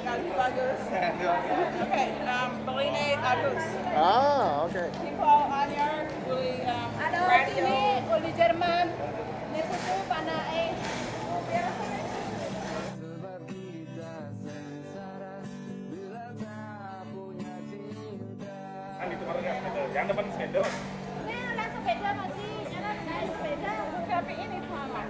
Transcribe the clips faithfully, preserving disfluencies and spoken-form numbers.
Bagus. Okay, um, Beline Agus. Ah, okay. People on your Uli, um, Halo, radio. Tini, Uli Jerman. Ini putu, Panae. Kan itu kan sepeda. Yang depan sepeda. Ini ada sepeda masih, ada sepeda. Tapi ini sama.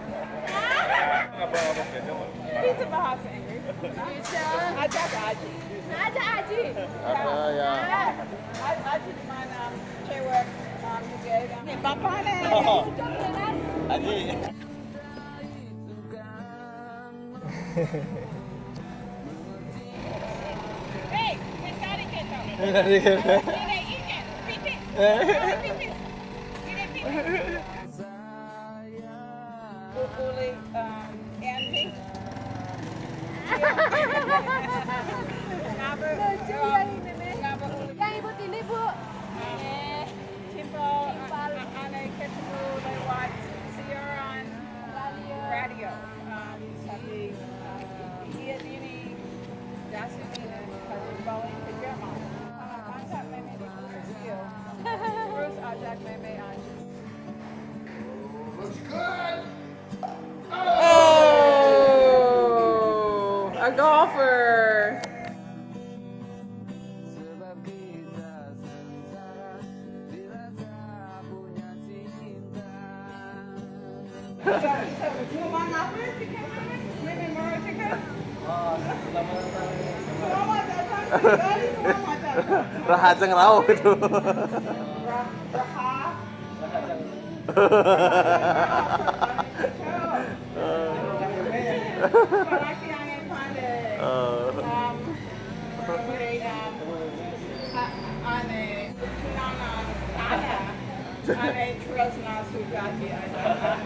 Apa apa sepeda? Bisa bahasa Inggris. Bisa. Ajak Aji. Aja Aji. Apa ya? Aji di mana? Cewek. Um, juga. Ini bapaknya. Aji. Hei, mencari kita. Ini ikan. Pipis. Pipis. Ini pipis. Uli, um, Andy. Ngapa? Lucu ya ini nih. Ngapa Uli? Yang ibu Tini, Bu. Simple, uh, ane ketemu lewat siaran radio. Um, tapi, uh, dia ini dasar ini kalau bawa ke Jerman. Kalau masa memang di Brazil. Terus ajak meme aja. Oh, a golfer. Bisa, bisa. Mau main apa sih, Kak? Meme mau cakap? Selamat datang. Kembali, selamat datang. Rahajeng rauh itu. Raha. Ane, Tresna Sugati, Ana.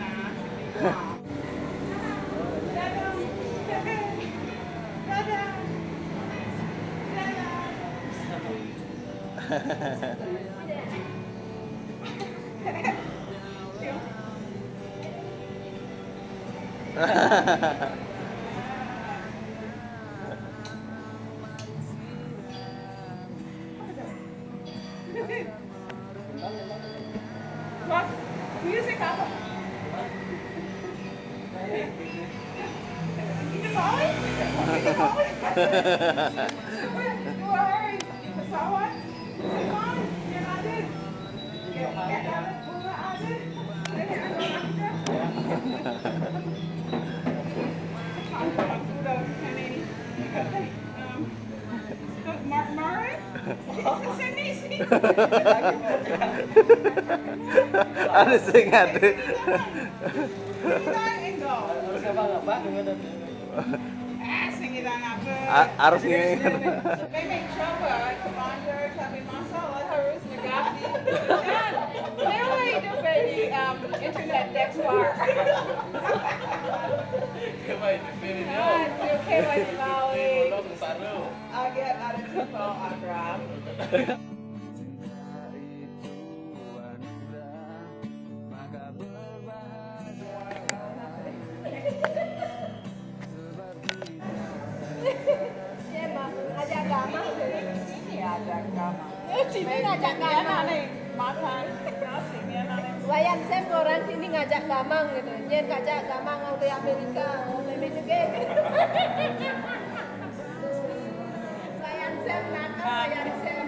Music apa? Pesawat? Pesawat? Pesawat? Mari? Ada sing ada. Kita enggak. Harus ngapa-ngapa dengan Eh, sing kita ngapa? A- harus ngene. Memang coba, commander, tapi masalah harus negatif. Kan? Dewa itu di um, internet dex bar. Coba itu pilih Kan, oke, baik, balik. Belum baru. Agak ada people akrab. Siapa? Ajak Gamang. Ini ajak Gamang. Eh, Tini ngajak Gamang. Makan nasi, ya, nanti. Wayan Sem orang Tini ngajak Gamang gitu. Nyen ngajak Gamang mau ke Amerika, mau ke Mexico. Wayan Sem nakal, Wayan Sem.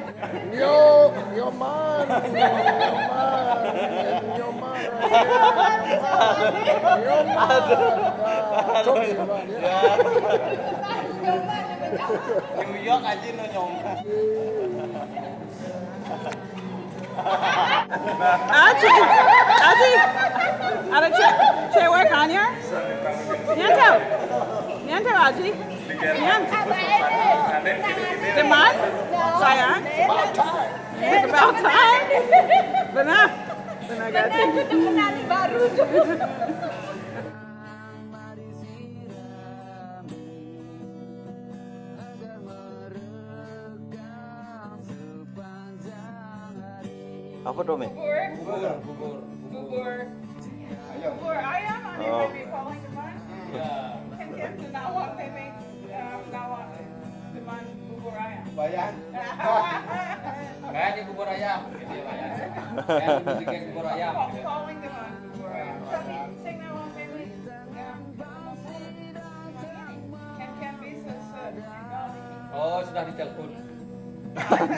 Yo, yo man, yo man, yo man, yo man. Nah, coba ya, Bang, ya. Nyoba, nyoba. New York aja no nyong. Aji, Aji, ada ce- cewek kan ya? Nyantel, nyantel Aji, nyantel. Teman, sayang. It's about time. Benar, benar gak sih? Itu penari baru tuh. Apa tuh, Mi? Bubur, bubur, bubur. Bubur ayam, ada Oh. Baby calling the man. Can get to Nawa, Baby, um, Nawa. The Bayar. Bayar di bubur ayam, gitu ya, Pak, ya. Bayar di bubur ayam. Calling them on bubur ayam. Tapi sing that one, baby. Can, can be so soon. Oh, sudah ditelepon. Mars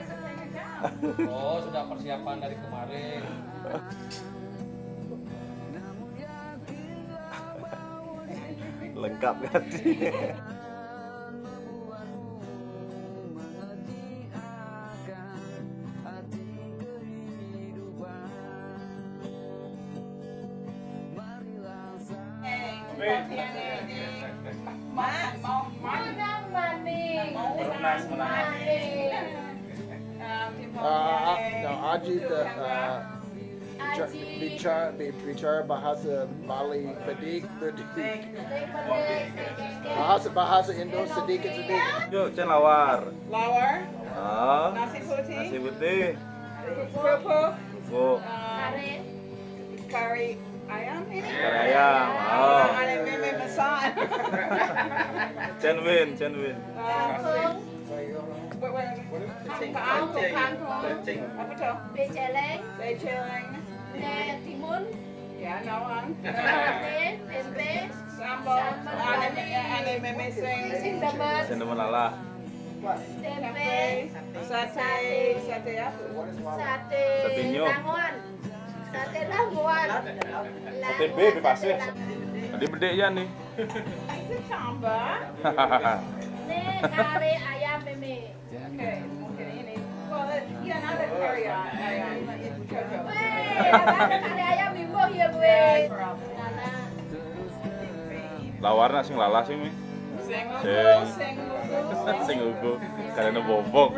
is taking down. Oh, sudah persiapan dari kemarin. Lengkap kan? Mak, mau mana maning? Mau maning. Um, people Uh, uh, say, no, Aji, the, uh, bicara, bicara, bicara bahasa Bali bedik bedik. Bahasa bahasa Indo sedikit sedikit. Yuk, Cen lawar. Lawar, Ah, nasi putih, nasi putih. Kerupuk, Bu, um, kari ayam ini. Kari ayam. Oh, Ada meme masan. Cen Win, Cen Win. Um, wait, wait, wait. Kangkung, kangkung. Apa tuh? Beceleng, Beceleng. Neh Timun, Ya, nawang. Neh Tempe, Sambal. Ada, ada meme sing. Sindemet, Cen Win lala. Tempe, Sate, sate apa? Sate Sate nyok. Langoan, Sate Langoan. Sate bebe pasir. Tadi bedek ya nih. Is it chamba? Neh kari ayam meme. Okay, okay, ini. Well, it, yeah, not a curry. I, I, it's cocoa. Weh, ada kari ayam mimbo ya gue. Lawar nak sing lala sing mi. Sing, Sing. sing. Sing ugu. Karena bobok.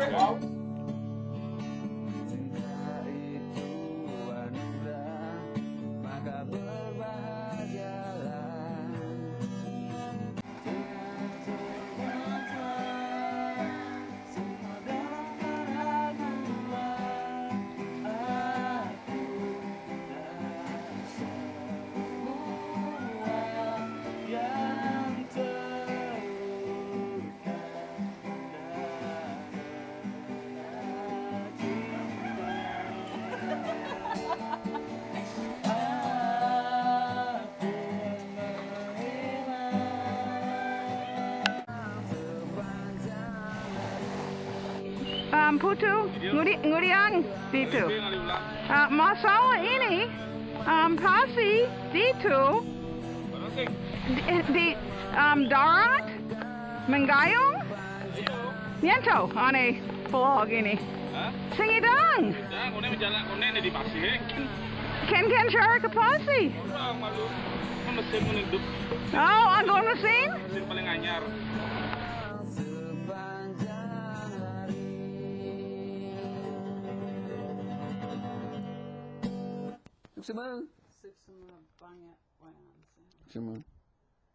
Um, Putu, nguri, nguriang ditu. Uh, masalah ini, um, pasi ditu di, di um, darat menggayung. Niento ane vlog ini. Singidang. Ya, kone menjalan kone ini di pasi. Ken ken cara ke pasi. Orang malu. Kan mesin menunduk. Oh, anggur mesin. Mesin paling anyar. Semua. Sip semua banyak. Cuma.